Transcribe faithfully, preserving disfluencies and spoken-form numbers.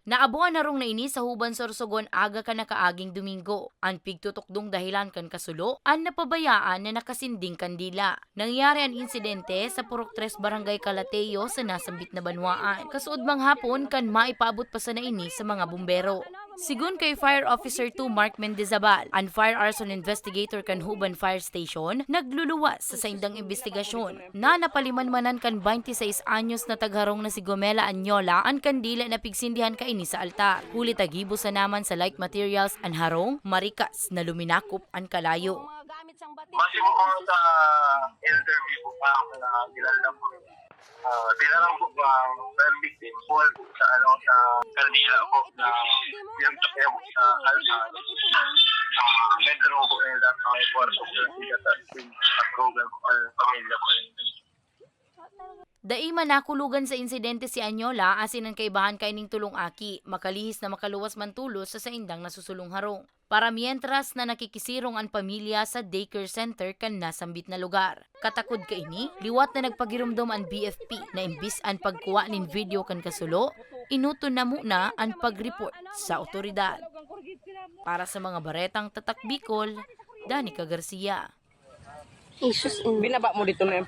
Naabo an harong na ini sa Huban, Sorsogon aga kan nakaaging Domingo. An pigtutukdong dahilan kan kasulo, an napabayaan na nakasinding kandila. Nangyari an insidente sa Purok Tres, Barangay Calateo, sa nasambit na banwaan. Kasuodmang hapon kan maipaabot pa sana ini sa mga bumbero. Sigon kay Fire Officer two Mark Mendizabal, an fire arson investigator kan Huban Fire Station, nagluluwas sa saindang imbestigasyon na napalimanmanan kan twenty-six anyos na tagharong na si Gomela Anyola an kandila na pigsindihan kaini sa altar. Huli ta gibo sana man sa light materials an harong, marikas na luminakop an kalayo. Base po sa interview po sa akin na kilala po. Ah, tinarang po ang fire victim, buhay po sa, ano, sa kandila po na pinagtakya po sa altar. Bedroom po nila, may kwarto po nila, at program po ang pamilya po. Dai man nakulugan sa insidente si Anyola asin an kaibahan kaining tulong aki, makalihis na makaluwas man tolos sa saindang nasusulong harong. Para mientras na nakikisirong an pamilya sa daycare center kan nasambit na lugar. Katakod kaini, liwat na nagpagiromdom an B F P na imbis an pagkuha nin video kan kasulo, inuton na muna an pag-report sa otoridad. Para sa mga baretang Tatak Bicol, Danica Garcia. Isus, in. Binaba mo dito na yung